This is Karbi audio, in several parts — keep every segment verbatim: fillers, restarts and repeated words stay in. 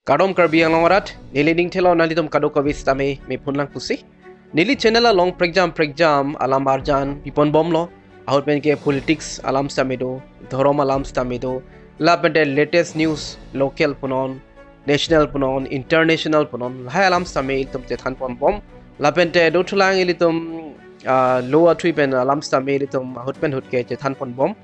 Kardom Karbi Anglong arat, neli ning thelo nanglitum kadokave sitame mephun lang pusi. Neli channel along prekjam prekjam alam arjan pipon bomlo. Ahut pen ke politics alam sitame do, dhorom alam sitame do, lapen te latest news local punon, national punon, international punon, lahai alam sitame ilitum chethan pon bom. Lapen te dothulang ilitum ah, lo athui pen alam sitame ilitum ahut pen ahut ke chethan pon bom.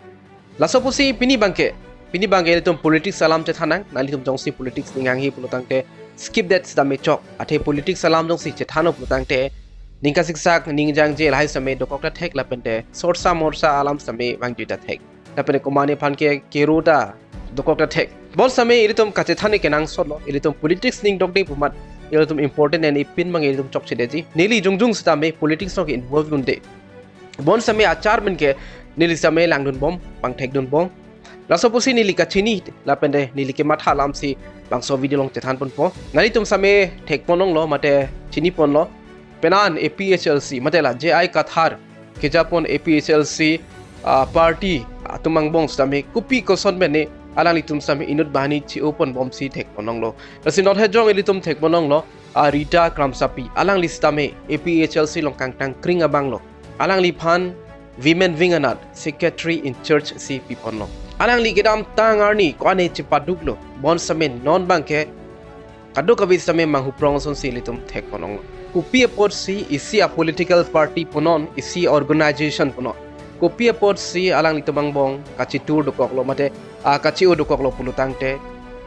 Laso pusi pini abangke, pini abangke ilitum politics alam chethan nang, nanglitum jongsi politics ning hanghe pulo tangte skip det sitame chok. Athe politics alam jongsi chethan pulo tangte ning kasiksak, ning jangje lahai sitame dokok ta thek lapen te sorsa morsa alam sitame vangji ta thek. Lapen te komane aphan ke kero ta dokok ta thek. Bonsitame ilitum kachethan ni kenangsot lo, ilitum politics ning dokde pu amat ilitum important en ipin abang ilitum chokchedetji. Neli jongjong sitame politics along ke involve dunde. Bonsitame achar pen ke neli sitame langdun bom, pangthekdun bom. Laso pusi neli kachini lapen te neli kematha alam si bangso video along chethan ponpo. Nanglitum sitame thek pon longlo mate chini ponlo. Penang A P H L C mate la J I Kathar kejapon A P H L C ah, party atum angbong sitame kopi koson pen ne alanglitum sitame inut banghini che-o pon bomsi thek pon longlo. Lasi non hejong ilitum thek pon longlo, ah, Rita Kramsapi, alangli sitame A P H L C along kangtang kring abang lo. Alangliphan women wing anat secretary in charge si piponlo. Alangli kedamtang arni ko-an ne chepaduklo. Bonsitame non abangke kadokave sitame manghuprong asonsi ilitum thek pon longlo. Kopi apotsi isi a political party punon, isi organization punon, kopi apotsi alanglitum angbong kachetur dokoklo mate ah, kache-o dokoklo pulo tangte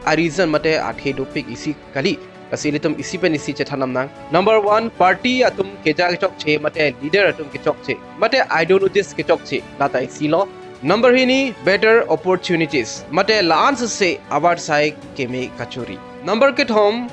a reason mate athe dopik isi kali. Lasi ilitum isi pen isi chethan nam nang. Number one, party atum keja kechokche mate leader atum kechokche mate ideologies kechokche, lata isi lo. Number hini, better opportunities mate la-an sese avarsai keme kachori. Number kethom,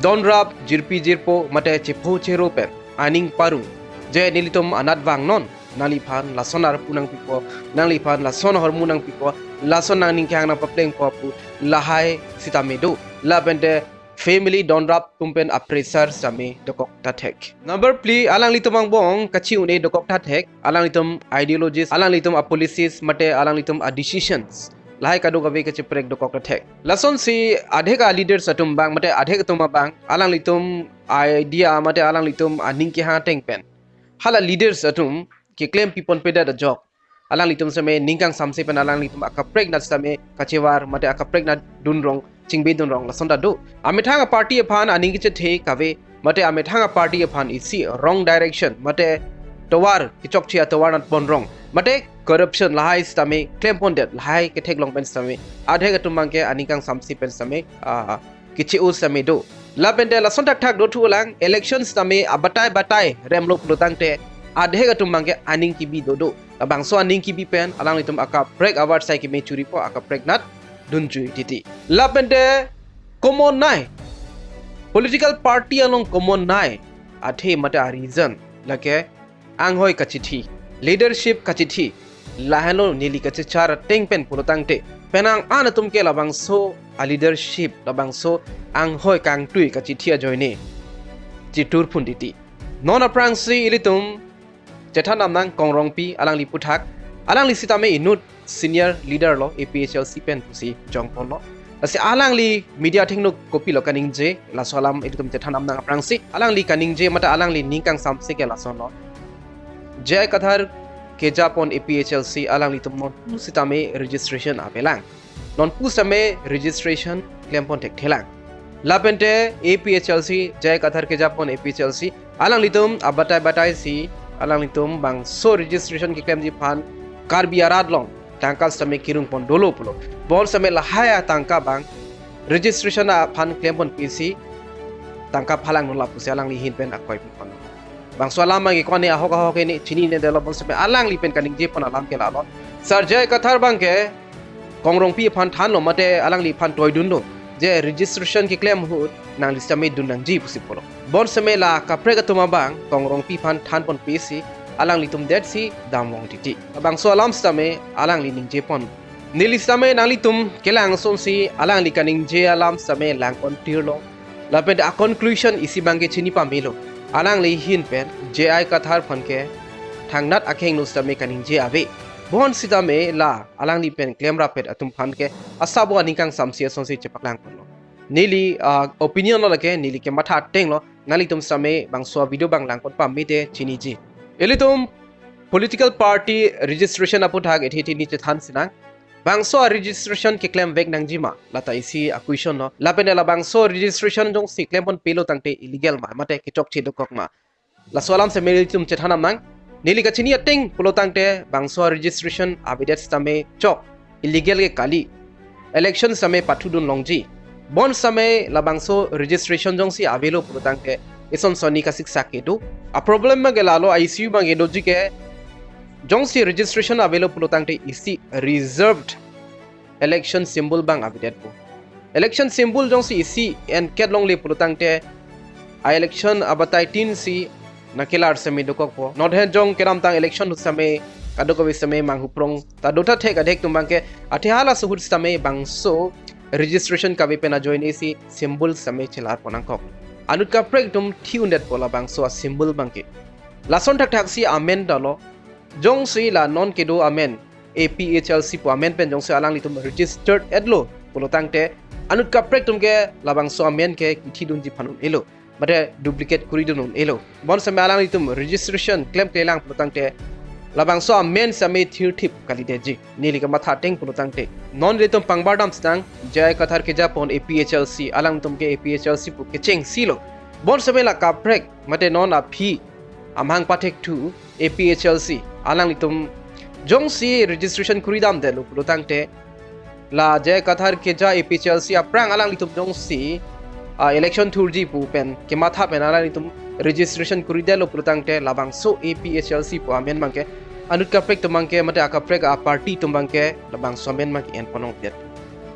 donrap jirpi jirpo mate chepho chero pen aning parong, je nelitum anat vangnon, nangliphan lason arpu nangpipo, nangliphan lason ahormu nangpipo, lason nangning kehang nangpaplengpo pu lahai sitame do. Lapen te family donrap atum pen a pressure sitame dokok ta thek. Number phli, alanglitum angbong kachi-un-e dokok ta thek, alanglitum ideologies, alanglitum a policies mate alanglitum a decisions, lahai kadokave kacheprek dokok ta thek. Lasonsi adhek a leaders atum abang mate adhek atum abang alanglitum idea mate alanglitum aning kehang ateng pen hala leaders atum keklem pipon pedet ajok alanglitum sitame ning kangsamse pen alanglitum akaprek anat sitame kachevar mate akaprek anat dunrong, chingbe dunrong, lason ta do. Amethang a party aphan aning kechethe kave mate amethang a party aphan isi wrong direction mate tovar kechokche atovar anat ponrong mate corruption lahai sitame klem pondet, lahai ketheklong pen sitame adhek atum abangke aning kangsamse pen sitame ah, keche-o sitame do. Lapen te lason thakthak dothulang, election sitame abatai batai remlo pulo tangte adhek atum abangke aning kebi dodo. Labangso aning kebi pen alanglitum akaprek avarsai keme choripo, akaprek anat dunjui titi. Lapen te common nei, political party along common nei athe mate a reason lake anghoi kachithi, leadership kachithi, lahenlo neli kachechar ateng pen pulo tangte penang an atum ke labangso a leadership, labangso anghoi kangtui kachithi ajoine chetur phun titi. Non aphrangsi ilitum chethan nam nang Kongrongpi, alangli aphuthak, alangli sitame inut senior leader lo A P H L C pen pusi jong ponlo. Lasi alangli media athengno kopilo kaningje, laso alam ilitum chethan nam nang aphrangsi, alangli kaningje mate alangli ning kangsamse ke lason lo. J I Kathar kejapon A P H L C alanglitum non pu sitame registration avelang. Non pu sitame registration klem pon thekthelang. Lapen te A P H L C, J I Kathar kejapon A P H L C alanglitum abatai batai si alanglitum bangso registration keklemji aphan Karbi arat along tangka sitame kirung pon dolo pulo. Bonsitame lahai atangka abang registration aphan klem pon pisi tangka phalang nula pusi alangli ahin pen akoi pipon. Bangso alam abangke ko-an ne ahok ahok ne chinine detlo, bonsitame alangli pen kaningje pon alam ke lalo. Sir J I Kathar abangke Kongrongpi aphan thanlo mate alangliphan toidunlo, je registration keklem ahut nangli sitame dun nangji pusi pulo. Bonsitame la kaprek atum abang Kongrongpi aphan than pon pisi alanglitum detsi damvong titi. Bangso alam sitame alangli ningje pon. Neli sitame nanglitum kelang asonsi alangli kaningje alam sitame lang pon tirlo. Lapen a conclusion isi abangke chini pamelo. Alangli ahin pen J I Kathar aphan ke thangnat akheng nu sitame kaningje ave. Bon sitame la alangli pen klem rapet atum aphan ke asabo aning kangsamse asonsi chepaklang ponlo. Neli, ah, opinion lo lake, neli kematha ateng lo, nanglitum sitame bangso video abang langpon pame te chiniji. Ilitum political party registration aputhak ethe ethe neli chethan sinang. Bangso a-registration keklem vek nangji ma, lata isi a-question lo. Lapen labangso registration jongsi klempon pelo tangte illegal ma, mate kechokche dokok ma. Laso alam sitame ilitum chethan damnang. Neli kachini ateng pulo tangte bangso a-registration avedet sitame chok, illegal ke kali. Election sitame pathudun longji. Bonsitame labangso registration jongsi avelo pulo tangte ison sonni kasiksak kedo. A-problem abangke lalo, a-issue abangke doji ke, jongsi registration avelo pulo tangte isi reserved election symbol abang avedetpo. Election symbol jongsi isi enket longle pulo tangte a-election abatai tin si nakelar sitame dokokpo. Nonhen jong kedamtang election ahut sitame kadokave sitame manghuprong ta dota thek adhek atum abangke, athe halaso ahut sitame bangso registration kave pen ajoine si symbol sitame chelarpon nangkok. Anut kaprek atum thi-undetpo labangso a-symbol abangke. Lason thakthak si amen ta lo. Jongsi la non kedo amen, A P H L C pu amen pen jongsi alanglitum registered etlo pulo tangte, anut kaprek atum ke labangso amen ke kithidunji phan un-elo, mate duplicate koridun un-elo. Bonsitame alanglitum registration klemklelang pulo tangte labangso amen sitame thirthip kalidetji. Neli kematha ateng pulo tangte, non ilitum pangbar dam sinang, J I Kathar kejapon A P H L C, alangtum ke A P H L C pu kechengsi lo. Bonsitame la kaprek, mate non aphi amahang pathekthu A P H L C, alanglitum jongsi registration kori damdetlo pulo tangte, la J I Kathar keja A P H L C aphrang alanglitum jongsi, ah, election thurji pu pen kematha pen alanglitum registration koridetlo pulo tangte labangso A P H L C pu amen abangke anut kaprek atum abangke, mate akaprek a-party atum abangke labangso amen abangke enpon ongdet.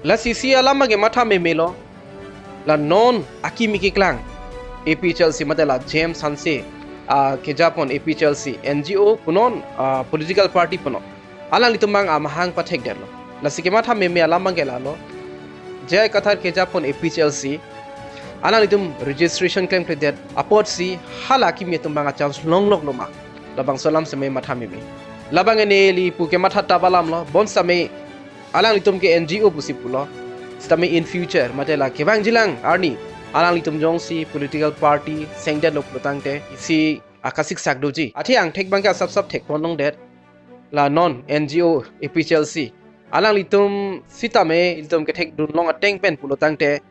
Lasi isi alam abangke matha meme lo. La non akimi keklang A P H L C, mate la James Hanse, ah, kejapon A P H L C N G O punon, ah, political party punon, alanglitum abang amahang pathekdetlo. Lasi kematha meme alam abangke lalo, J I Kathar kejapon A P H L C, alanglitum registration klemkledet apotsi hala akimi atum abang a-chance longloklo ma, labangso alam sitame matha meme. Labang neli pu kematha tap alam lo. Bonsitame alanglitum ke N G O pusi pulo. Sitame in future, mate la kevangjilang arni alanglitum jongsi political party sengdetlo pulo tangte isi akasiksak doji. Athe angthek abangke asapsap thekpon longdet. La non N G O A P H L C, alanglitum sitame ilitum kethekdun long ateng pen pulo tangte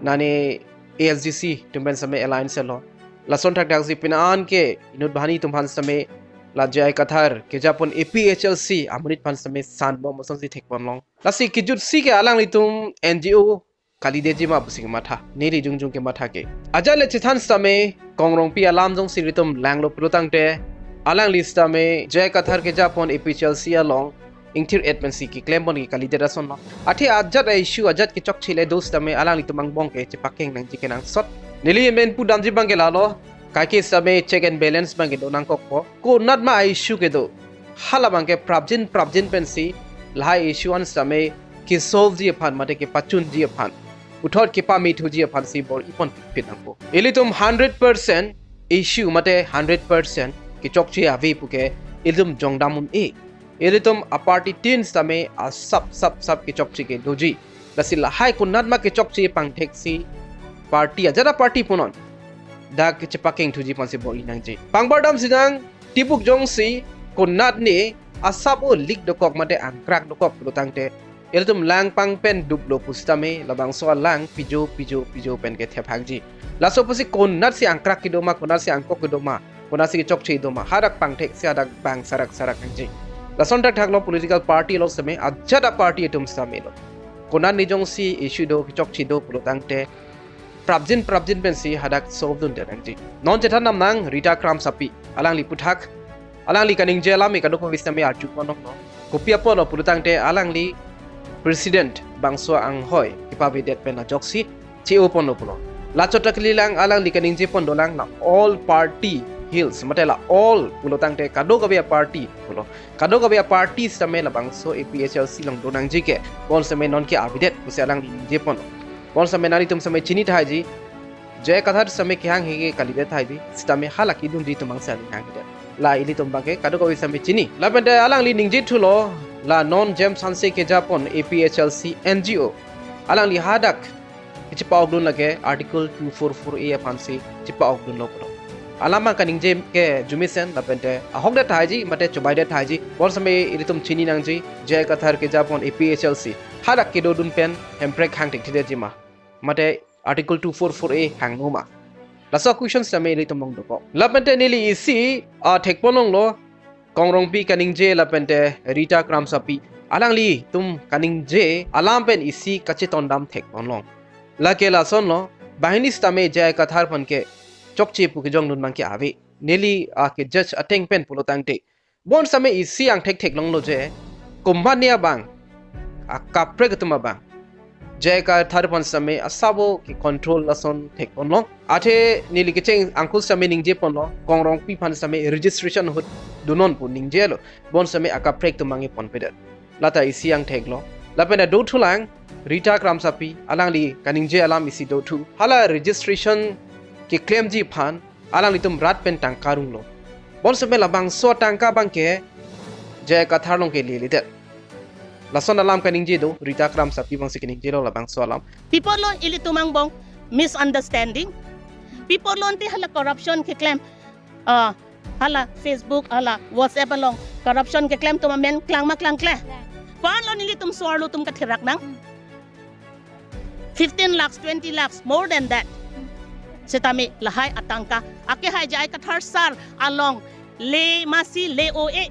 nani A S D C atum pen sitame alliance lo. Lason thakthak si pini an ke inut banghini atum aphan sitame la J I Kathar kejapon A P H L C amonit aphan sitame sanbom asonsi thekpon long. Lasi kejutsi ke alanglitum N G O kalidetji ma pusi kematha, neli jongjong kematha ke. Ajat le chethan sitame Kongrongpi alam jongsi ilitum langlo pulo tangte, alangli sitame J I Kathar kejapon A P H L C along ingthir-et pensi keklempon ke kalidet ason lo. Athe ajat a-issue, ajat kechokche le do sitame alanglitum angbong ke chepakeng nangji kenangsot. Neli men pu damji abangke lalo, kaike sitame check and balance abangke do nangkokpo. Konat ma a-issue kedo, hala abangke prapjin prapjin pensi lahai issue an sitame kesolveji aphan mate kepachunji aphan, puthot kepamethuji aphansi bor-ipon phit nangpo. Ilitum hundred percent issue mate hundred percent kechokche ave puke ilitum jongdam un-e. Ilitum a-party tin sitame asap sap sap kechokche ke doji. Lasi lahai konat ma kechokche pangtheksi party, ajat a-party punon dak kechepakengthuji aphansi bor-i nangji. Pangbar dam sinang, tipuk jongsi konat ne asap o leak dokok mate angkrak dokok pulo tangte, ilitum lang pangpen duplo pusitame labangso alang pijo pijo pijo pen kethephakji. Laso pusi konatsi angkrak kedo ma, konatsi angkok kedo ma, konatsi kechokche do ma, hadak pangtheksi hadak bang sarak sarak nangji. Lason thakthak lo political party along sitame, ajat a-party atum sitame lo, konat ne jongsi issue do, kechokche do pulo tangte prapjin prapjin pensi hadak solve dundet nangji. Non chethan damnang Rita Kramsapi, alangli aputhak, alangli kaningje alam e kadokave sitame arjupon longlo. Kopi apotlo pulo tangte alangli president bangso anghoi kepavedet pen ajoksi che-oponlo pulo. La chot ta kalilang, alangli kaningjepon dolang la all party hills, mate la all pulo tangte kadokave a-party pulo. Kadokave a-party sitame labangso A P H L C along do nangji ke, bonsitame non ke avedet pusi alangli ningjeponlo. Bonsitame nanglitum sitame chini thaiji, J I Kathar sitame kehang he ke kalidet thaiji, sitame hala kedunji atum abang sitame hanghedet. La ilitum abangke kadokave sitame chini. Lapente alangli ningjethulo, la non James Hanse kejapon A P H L C N G O, alangli hadak kechepa-okdun lake Article two four four A aphansi chepa-okdunlo pulo. Alam abang kaningje ke arjumesen lapente ahokdet tahai ji mate chobaidet tahai ji, bonsitame ilitum chini nangji, J I Kathar kejapon A P H L C hadak kedodun pen Hemprek hang thekthedetji ma, mate Article two four four A hangno ma. Laso question sitame ilitum along dokok. Lapente neli isi, ah, thekponlonglo, Kongrongpi kaningje lapente Rita Kramsapi, alanglitum kaningje alam pen isi kachetondam thekponlong. Lake lasonlo, banghini sitame J I Kathar aphan ke chokche pu kejongdun abang ke ave. Neli, ah, kejudge ateng pen pulotangte, bonsitame isi angthek theklonglo je, komatne abang, akaprek atum abang, J I Kathar aphan sitame asabo kecontrol lason thekponlong. Athe neli kecheng angkul sitame ningjeponlo, Kongrongpi aphan sitame registration ahut dunnon pu ningjelo, bonsitame akaprek atum abang ponpedet. Lata isi angtheklo. Lapente dothulang, Rita Kramsapi, alangli kaningje alam isi dothu. Hala registration keklemji aphan alanglitum rat pen tangka runglo. Bonsitame labangso tangka abang ke J I Kathar along ke leledet. Lason alam kaningje do, Rita Kramsapi abangsi kaningjelo labangso alam. Pi apotlo ilitum angbong misunderstanding? Pi apotlo ante hala corruption keklem, ah, hala Facebook, hala WhatsApp along corruption keklem atum amen klang ma klangkle? Klang. Ko-anlo nelitum so-arlo atum katherak nang? Hmm. Fifteen lakhs, twenty lakhs, more than that. Sitame lahai atangka, ake hai J I Kathar sir along le masi le-o-e.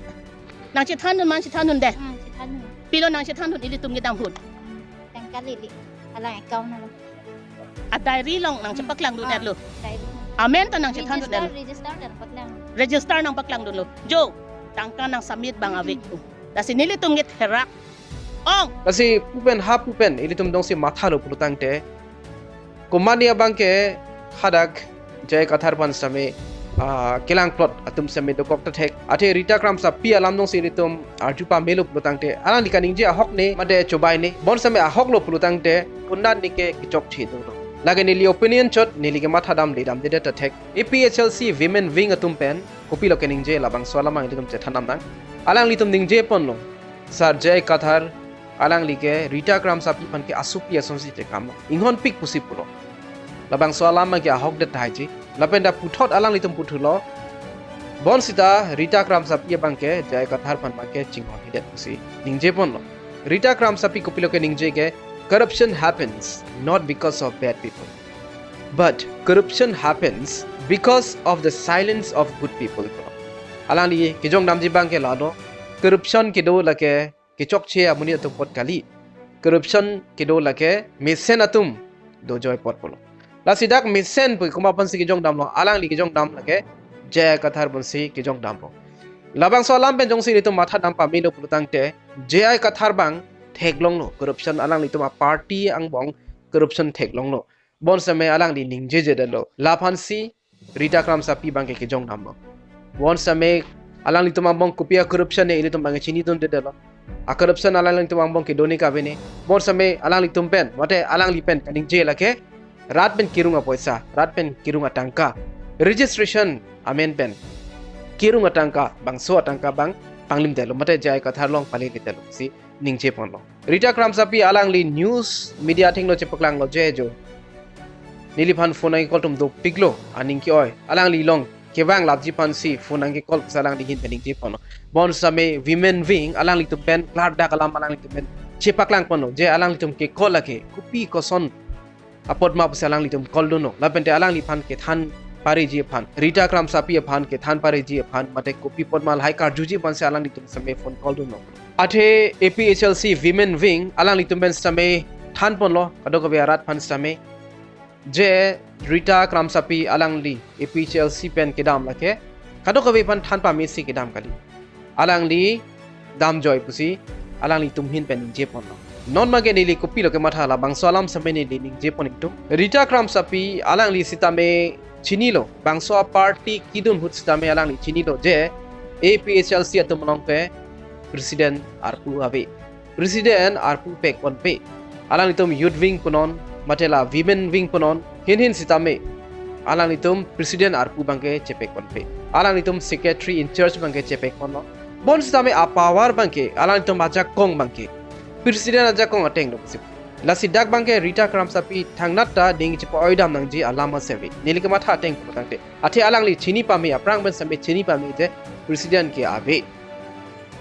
Nangchethandun ma, chethandun de? Hmm, chethandun. Pilo nangchethandun ilitum kedam ahut? Hmm, tangka lele. Alang account along. A diary along nangchepaklangdun, ah, etlo? Diary. Amen ta nangchethandun, register, etlo? Register nangpaklang. Register nangpaklangdunlo. Jo, tangka nangsubmit abang ave. Hmm. Lasi nelitum ketherak. Ong. Lasi pu pen ha pu pen ilitum jongsi mathalo pulotangte, komatne abang ke hadak J I Kathar aphan sitame, ah, kelang plot atum sitame dokok ta thek. Athe Rita Kramsapi alam jongsi ilitum arju pamelo pulotangte, alangli kaningje ahok ne mate chobai ne, bonsitame ahoklo pulotangte, konatne ke kechokche dolo. Lake neli opinion chot, neli kematha damle damdedet ta thek. A P H L C Women Wing atum pen kopilo keningje, labangso alam abang ilitum chethan damnang. Alanglitum ningjeponlo, Sir J I Kathar alangli ke Rita Kramsapi aphan ke asopi asonsi chekam, inghonpik pusi pulo. Labangso alam abang ke ahokdet tahai ji. Lapenta puthot alanglitum puthulo, bonsita Rita Kramsapi abang ke J I Kathar aphan abang ke chinghonhedet pusi ningjeponlo. Rita Kramsapi kopilo keningje ke, "Corruption happens not because of bad people, but corruption happens because of the silence of good people." Alangli kejongdamji abang ke lalo, corruption kedo lake kechokche amonit atum apot kali. Corruption kedo lake mesen atum dojoi apot pulo. Lasi dak mesen pu komat aphansi kejongdamlo, alangli kejongdam lake J I Kathar aphansi kejongdamlo. Labangso alam pen jongsi ilitum matha dam pamelo pulotangte, J I Kathar abang theklonglo corruption, alanglitum a-party angbong corruption theklonglo. Bonsitame alangli ningjejedetlo. Laphansi Rita Kramsapi abang ke kejongdamlo. Bonsitame alanglitum angbong kopi a-corruption ne ilitum abang ke chinidundedetlo. A-corruption alanglitum angbong kedo ne kave ne. Bonsitame alanglitum pen, mate alangli pen kaningje lake rat pen kerung apoisa, rat pen kerung atangka, registration amen pen kerung atangka, bangso atangka abang panglimdetlo, mate J I Kathar along paleledetlo pusi ningjeponlo. Rita Kramsapi alangli news media athengno chepaklanglo je jo, neliphan phone nangke-call atum dopiklo, aning ke-oi. Alangli along kevang lapji aphansi phone nangke-call pusi alangli ahin pen ningjeponlo. Bonsitame Women Wing alanglitum pen klardak alam alanglitum pen chepaklangponlo je alanglitum ke-call lake kopi koson apot ma pusi alanglitum call dunlo. Lapente alangliphan kethan pareji aphan, Rita Kramsapi aphan kethan pareji aphan, mate kopi apot ma lahai karjuji aphansi alanglitum sitame phone call dunlo. Athe A P H L C Women Wing alanglitum pen sitame thanponlo, kadokave arat aphan sitame, je Rita Kramsapi alangli A P H L C pen kedam lake kadokave aphan than pamesi kedam kali. Alangli damjoi pusi alanglitum ahin pen ningjeponlo. Non abang ke neli kopilo kematha, labangso alam sitame neli ningjepon itum. Rita Kramsapi alangli sitame chinilo, bangso a-party kedun ahut sitame alangli chinilo je A P H L C atum along ke president arpu ave. President arpu pekponpe. Alanglitum youth wing punon, mate la women wing punon, hin hin sitame alanglitum president arpu abang ke chepekponpe. Alanglitum secretary in charge abang ke chepekponlo. Bonsitame a-power abang ke alanglitum ajakong abang ke president ajakong ateng do pusi. Lasi dak abangke Rita Kramsapi thangnat ta ning chipa-oidam nangji alam aseme. Neli kematha ateng pulotangte, athe alangli chini pame, aphrang pen seme chini pame je president ke ave.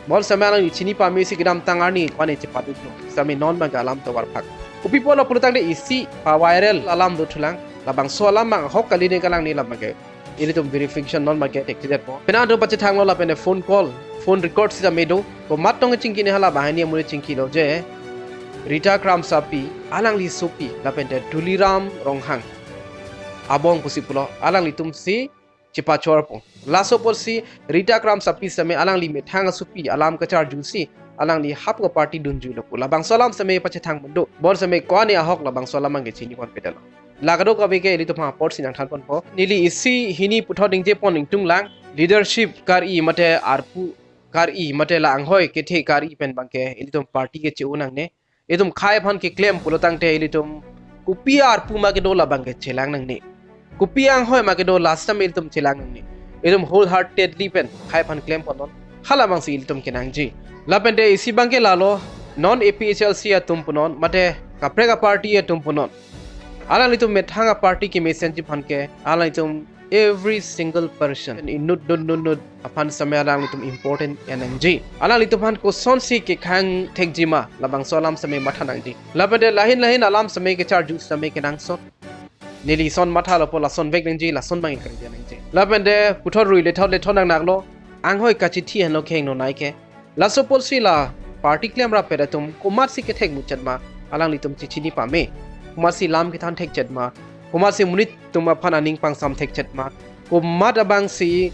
Bonseme alangli chini pame si kedamtang arni ko-an chipaduklo. Seme non abangke alam tovar phak. Kopi apotlo pulotangte isi pa-viral alam dothulang. Labangso alam abang ahok kali ne kalang, neli labangke ilitum verification non abangke thekthedetpo. Penang do pachethanglo lapen phone call, phone record sitame do. Komat tong chingkine, hala banghini amonit chingkilo je Rita Kramsapi alangli sopi lapente Tuliram Ronghang abong pusi pulo, alanglitum si chipachorpo. Laso apotsi Rita Kramsapi seme alangli methang asopi alam kacharjusi alangli hap ke party dunjuilo pu labangso alam seme pachethang mundo. Bonseme ko-an ahok labangso alam abangke chiniponpedetlo. La kadokave ke ilitum aphan apor si nangthanponpo. Neli isi hini puthot ningjepon ingtunglang, leadership kari mate arpu kari mate la anghoi kethe kari pen abangke ilitum party ke che-o nangne. Itum khei aphan keklem pulotangte ilitum kopi arpu ma kedo labangke chelang nangne. Kopi anghoi ma kedo la sitame ilitum chelang nangne. Itum wholeheartedly pen khei aphan klemponnon. Halabangsi ilitum kenangji. Lapente isi abangke lalo, non A P H L C atum punon mate kaprek aparty atum punon, alanglitum methang aparty kemesenji aphan ke alanglitum every single person inut dun nun nun aphan seme alanglitum important enangji. Alanglitum aphan kosonsi kekhang thekji ma, labangso alam seme matha nangji. Lapente lahin lahin alam seme kecharju seme kenangsot. Neli son mathalopo, lason vek nangji, lason abang ikan dia nangji. Lapente puthot rui lethot lethot nangnaklo, anghoi kachithi henlo kheng no nai ke. Laso apotsi la party klemrap pen atum komatsi kethek muchot ma, alanglitum chichini pame. Komatsi lam kethan thekchot ma, komatsi monit atum aphan aning pangsam thekchot ma, komat abangsi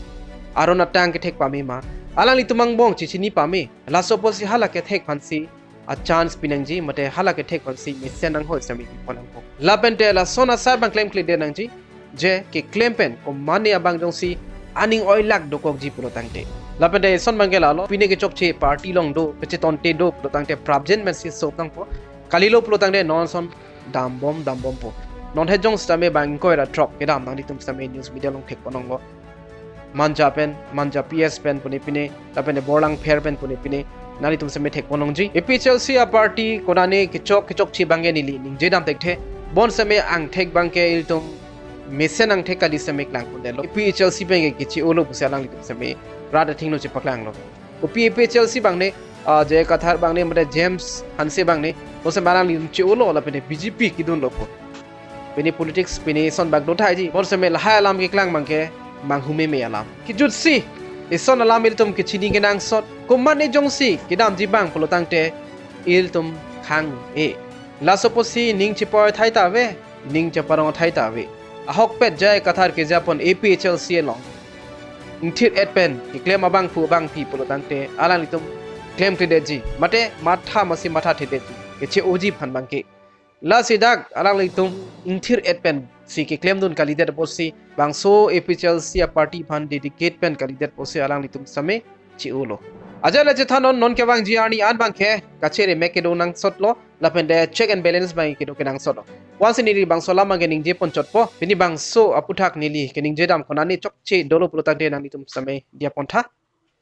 aron atang kethek pame ma, alanglitum angbong chichini pame. Laso apotsi hala kethek aphansi a chance pinangji mate hala kethek aphansi mesen anghoi seme pipon nangpo. Lapente lason asai abang klemkledet nangji, je keklem pen komatne abang jongsi aning oilak dokokji pulotangte. Lapente ison abangke lalo, pine kechokche party along do, kachetonte do pulotangte prapjin pensi sop nangpo. Kalilo pulotangte non son dambom dambompo. Non he jong sitame bang ingkoi ra throk kedam nanglitum sitame news media along thekponlonglo. Manja pen, Manja P S pen pune pine, lapente Borlangpher pen pune pine, nanglitum sitame thekponlongji. A P H L C aparty konane kechok kechokche abangke neli ningjedam thekthe. Bonseme angthek abangke ilitum mesen angthek kali sitame klangpondetlo. A P H L C abangke keche-olo pusi alanglitum sitame rat athengno chepaklanglo. Kopi A P H L C abangne, ah, J I Kathar abangne, mate James Hanse abangne, bonseme alanglitum che-olo lapente B J P kedunlo pu. Pine politics pine ison bak do thaiji. Bonseme lahai alam keklang abangke manghu meme alam. Kejutsi ison alam ilitum kechini kenangsot. Komatne jongsi kedamji abang pulotangte ilitum khang-e. Laso apotsi ning chepoi thai ta ave, ning cheparong thai ta ave. Ahokpet J I Kathar kejapon A P H L C along ingthir-et pen keklem abangphu abangphi pulotangte alanglitum klemthedetji mate matha masi mathathedetji, keche-oji aphan abangke. Lasi dak alanglitum ingthir-et pensi keklemdun kalidet apotsi, bangso A P H L C aparty aphan dedicate pen kalidet apotsi alanglitum sitame che-olo. Ajat le chethannon, non kevangji arni an abangke kachere mek kedo nangsotlo, lapente check and balance abang kedo kenangsotlo. Ko-ansi neli bangso alam abangke ningjeponchotpo, pini bangso aputhak neli keningjedam konane chokche dolo pulotangte nanglitum sitame diyapontha.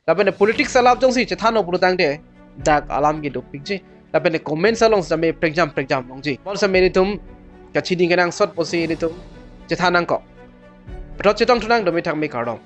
Lapente politics alap jongsi chethanlo pulotangte dak alam ke dopikji. Lapente comments along sitame prekjam prekjam longji. Bonseme ilitum kachini kenangsot apotsi ilitum chethan nangkok. Puthot chetongthunang, dome thakme, kardom.